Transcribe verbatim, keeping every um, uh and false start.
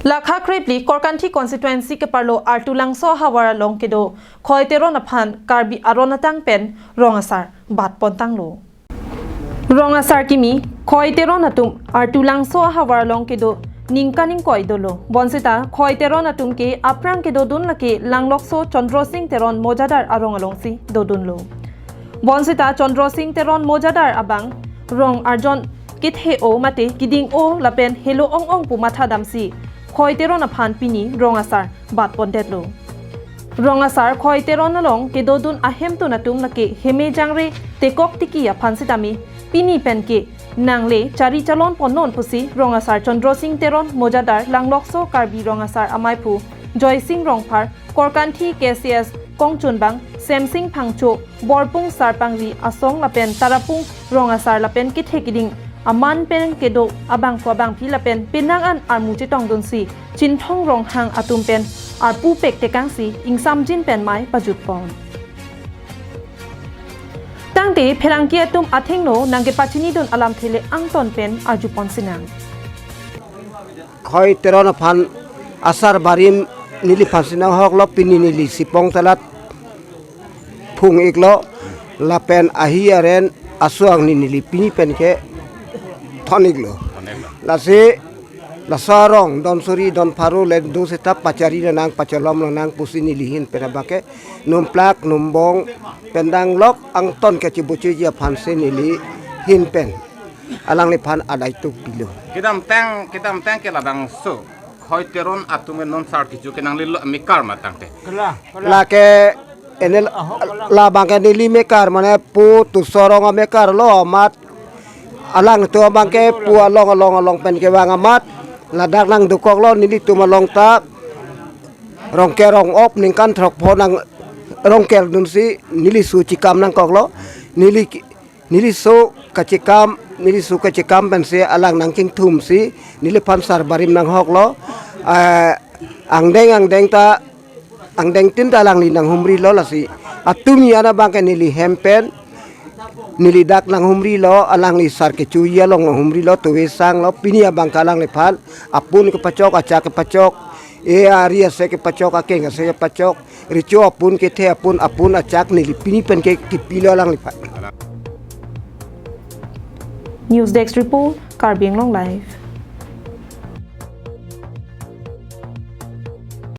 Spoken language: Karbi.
Lakha krepli Korkanthi constituency keparlo Artulangso ahavar along kedo Khoi Teron aphan Karbi aron atang pen rong asar bat pontanglo. Rong asar kimi Khoi Teron atum Artulangso ahavar along kedo ningkan ingkoi dolo. Bonsita Khoi Teron atum ke aphrang kedodun lake Langlokso Chandra Singh Teron Mojadar arong alongsi dodunlo. Bonsita Chandra Singh Teron Mojadar abang rong arjon kethe-o mate keding-o lapen helo ong ong pu matha damsi Khoi Teron aphan pini rong asar bat pondetlo. Rong asar Khoi Teron along kedodun ahemtun atum lake heme jangre tekok tiki aphan sitame pini penke nangle chari chalon ponnon pusi rong asar Chandra Singh Teron Mojadar Langlokso Karbi rong asar amaiphu Joy Singh Rongphar, Korkanthi K C S kongchunbang Semsing Phangcho, Borpung Sarpangri asong lapen Tarapung rong asar lapen kethe keding aman pen kedo abangphu abangphi lapen penang an armu chetongdunsi Chinthong Ronghang atum pen arpu pek tekangsi ingsamjin pen mai pajut pon. Tangte pherangke atum athengno nangkepachinidun alamthe le angton pen arju pon sinang. Khoi Teron aphan asar barim neliphan si nanghoklo, pini neli Sipong Talat phung iklo lapen ahi aren aso angni neli pini penke thon iklo. Lasi laso arong don suri don pharo le do seta pachari lonang pacholom lonang pusi neli ahin pen abangke numplak numbong pen danglok angton kechibuchuji aphan si neli ahin pen alangliphan adai tuk pilo. Kedamtang, kedamtang ke labangso Khoi Teron atum non sar kecho ke nanglelo amekar ma tangte. Lake ene labangke neli mekar mane pu Tusorong amekar lo amat, alangtum abangke pu along along along pen kevang amat, ladak nangdukoklo nelitum along ta Rongker rong-op ningkan throk pho nang rongker dunsi neli su chekam nangkoklo. Neli neli su kachekam, neli su kachekam pensi alang nangchingthumsi neliphan sar barim nanghoklo. Eh, angdeng angdeng ta angdengtin ta alangli nanghumrilo lasi atum jan abangke neli hem pen neli dak nanghumrilo, alangli sar kechoji along nanghumrilo, tove sanglo, pini abangke alangliphan apun kepachok, achak kepachok, e ari ase kepachok, akeng ase kepachok, recho apun kethe apun, apun achak neli pini penke kipilo alangliphan. News Desk Report, Karbi Anglong Live.